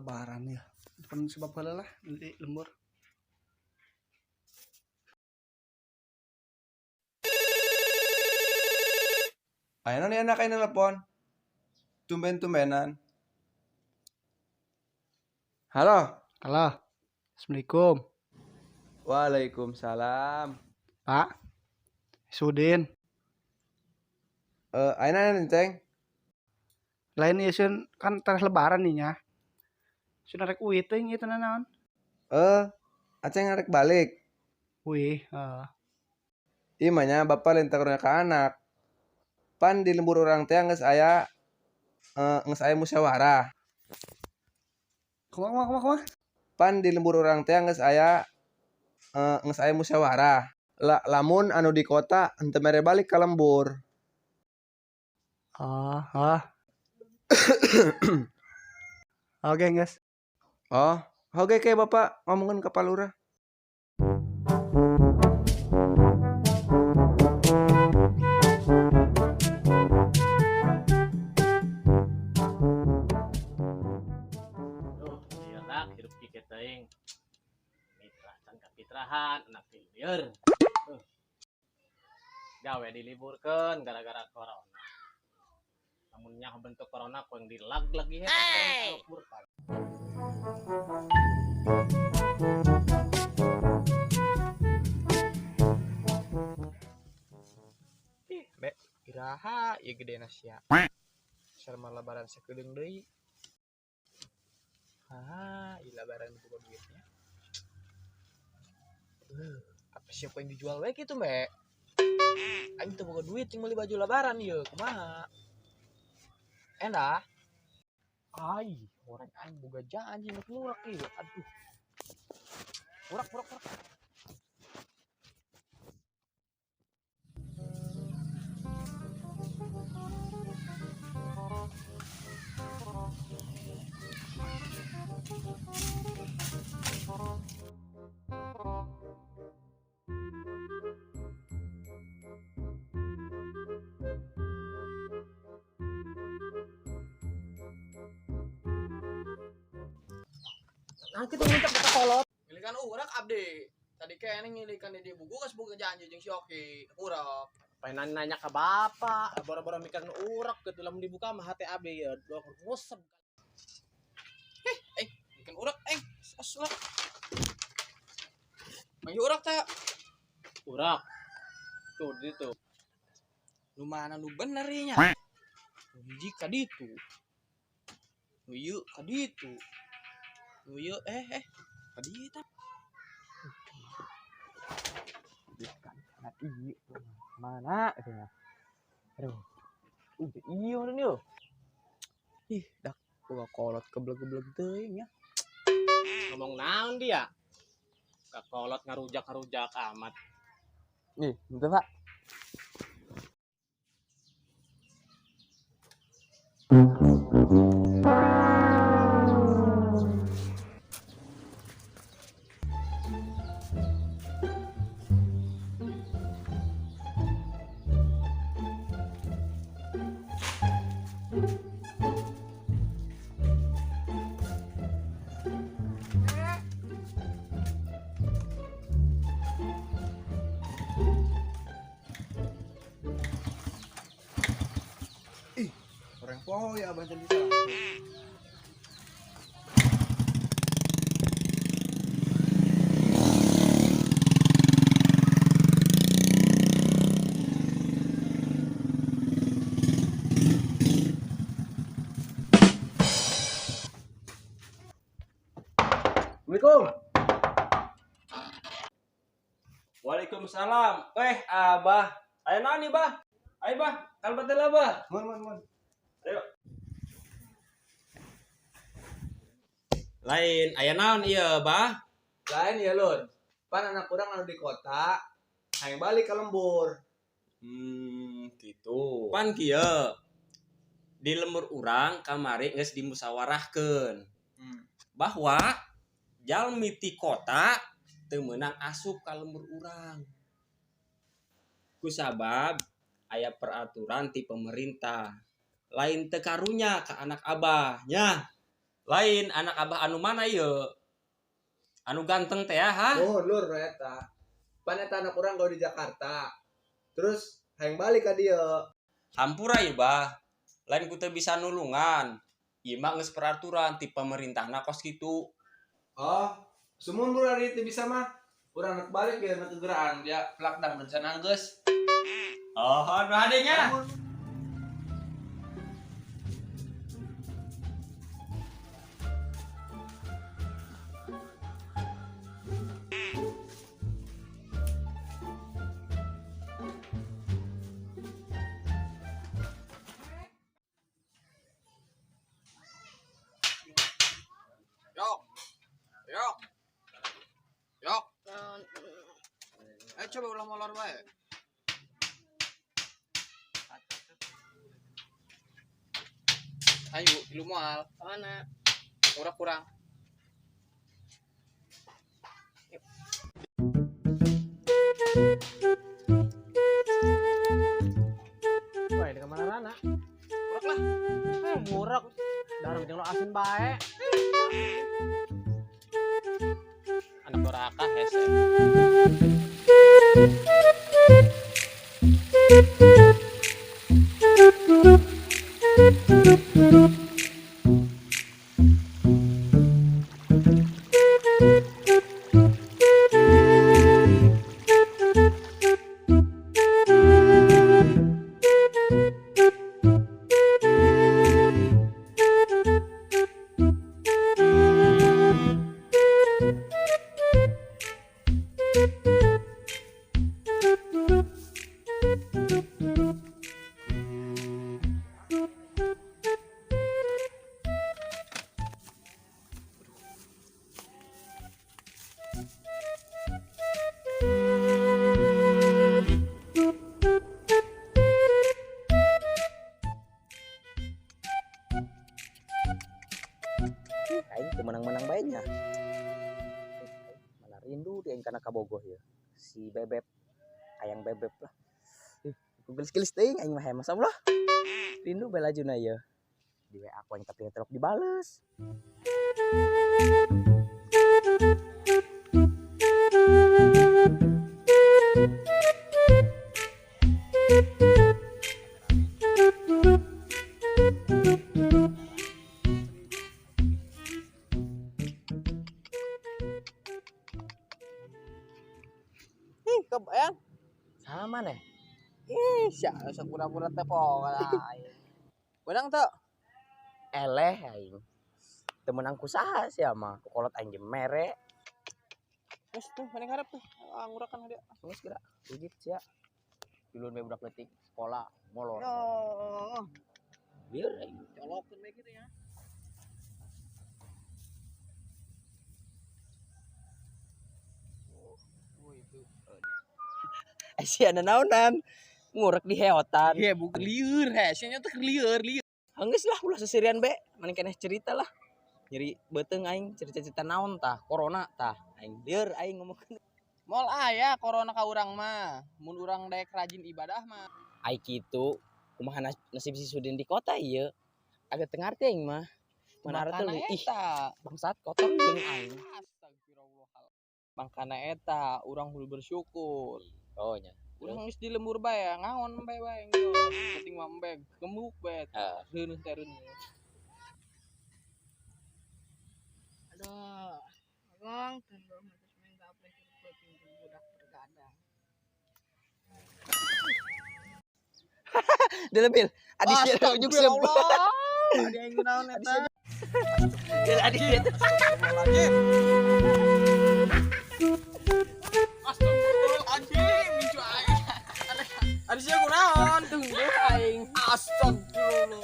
Lebaran ya. Pan sebab heula lah di lembur. Ayeuna nih anak aing nelpon. Tumben-tumbenan. Halo. Halo. Assalamualaikum. Waalaikumsalam. Pak. Sudin. Ayeuna nih, Ceng. Lain ieu sun kan tareh lebaran nih nya. Sun arek uih teuing ieu teh naon? Aceng arek balik. Uih, heeh. Ieu mah nya bapak lain karunya ka anak. Pan di lembur urang teh geus aya musyawarah. Kumaha kumaha kumaha? Pan di lembur urang teh geus aya musyawarah. Lamun anu di kota henteu mere balik ka lembur. Oh, oh. Oke, guys. Oh, oke ke bapak ngomongin ke Pak Lurah. Duh, ieu lah hirup kieu teuing. Mitra can kapitrahan, anak lieur. Gawe diliburkeun gara-gara corona. Lamun nyaho bentuk corona ku yang dilag lagi heh. Ih, be, iraha ieu gedena sia. Sarma lebaran sakedeung deui. Ah, ieu lebaran boga duitnya. Apa siapa yang dijual we kitu, Be? Aing teu boga duit jeung meuli baju lebaran ieu, kumaha? Endah. Ai, orang aing boga janji nek murah ieu. Aduh. Urak, urak, urak. Nah, kitu ngucap ka kolot. Ngilikan urak abdi. Tadi kayaknya ngilikan di buku geus boga janji jeung si Oki. Urak. Pengen nanya ke bapak, boro-boro mikir nu urak gitu lamun dibuka mah hate abdi ya, ngusep. Eh, mungkin urak eh asla. Manggil urak tak? Urak. Tuh di situ. Nu mana nu bener ieu nya? Nu hiji ka ditu. Nu ieu ka ditu. Nu ieu ka ditu. Nah, iya, mana itu ya? Aduh, udah iya nih yo. Ih, dak boga kolot keblek-keblek teuing nya. Ngomong naon dia? Ka kolot ngarujak-ngarujak amat. Nih, bentar, Pak. Orang poho ya abah tadi salah. Assalamualaikum. Waalaikumsalam. Abah. Ayo naon nih, Bah? Ayo, Bah. Kalbat heula, Bah. Mun mun mun. Ayo. Lain, aya naon ieu, Bah? Lain ya, Lun. Pan anak urang anu di kota, hayang balik ke lembur. Gitu. Pan kieu. Di lembur urang kamari geus dimusawarahkeun. Bahwa jalmi ti kota teu meunang asup ka lembur urang. Kusabab aya peraturan ti pemerintah. Lain teu karunya ka anak abah nya. Lain anak abah anu mana ieu? Anu ganteng teh ya, ha? Oh, lur nu eta. Pan eta anak urang gawe di Jakarta. Terus hayang balik ka dieu. Hampura ieu bah. Lain ku teu bisa nulungan. Ieu mah geus peraturan ti pemerintahna kos kitu. Oh, sumun lur ari teu bisa mah. Urang nak balik ya nak kegeraan dia plakdang rencana geus. Oh, nu hadenya. Yok. Yok. Yok. Coba ulah molor bae. Ayo, ilu moal. Mana? Kurang kurang. Wah, ini kemana rana? Kurang lah. Ngurek. Darah jeung lo asin bae. Anak doraka hese. Aing teu menang-menang bae nya. Mana rindu dia kana kabogoh ya. Si Bebeb, ayang Bebeb lah. Ih, ku gelis-gelis teuing aing mah masyaallah. Rindu bae lajuna ieu. Di WA aku aing tapi telok dibales. Ih, kebayang. Sama nih. Ih, sia sok pura-pura teh poho aing. Benang teu? Eleh aing. Teu meunang ku saha sia mah. Ku kolot aing ge mere. Geus tuh, maneh harap tuh. Ah, ngurakan dia. Geus geura. Ujit sia. Duluan bae budak leutik sekolah molor. Oh, Bieur aing. colokeun bae kitu ya. Oh, itu. Eh sia naonan. Ngurek di heotan. Iya, bukan lieur he. Sia nya teh lieur, lieur. Geus lah ulah seserian be, maneh keneh cerita lah. Nyeri beuteung aing cerita-cerita naon tah, corona tah. Aing lieur aing ngomongkeun. Moal aya corona ka urang mah. Mun urang daek rajin ibadah mah. Ai kitu, kumaha nasib si Sudin di kota ieu? Agak teu ngarti aing mah. Mana Makana teh ih, eta. bangsat kotor jeung aing. Astagfirullahaladzim. Makana eta urang kudu bersyukur. Oh nya. Urang geus di lembur bae ngaon bae bae geus. Penting mah embe gemuk bae. Heeh. Reuneuh teh reuneuh. Aduh, tolong tolong terus main gaple penting budak bergadang. Delebil, adi sia ujug seep. Adi aing naon eta? Del adi sia teh. Astagfirullahaladzim, micu aing. Adi sia kunaon? Tunggu aing. Astagfirullah.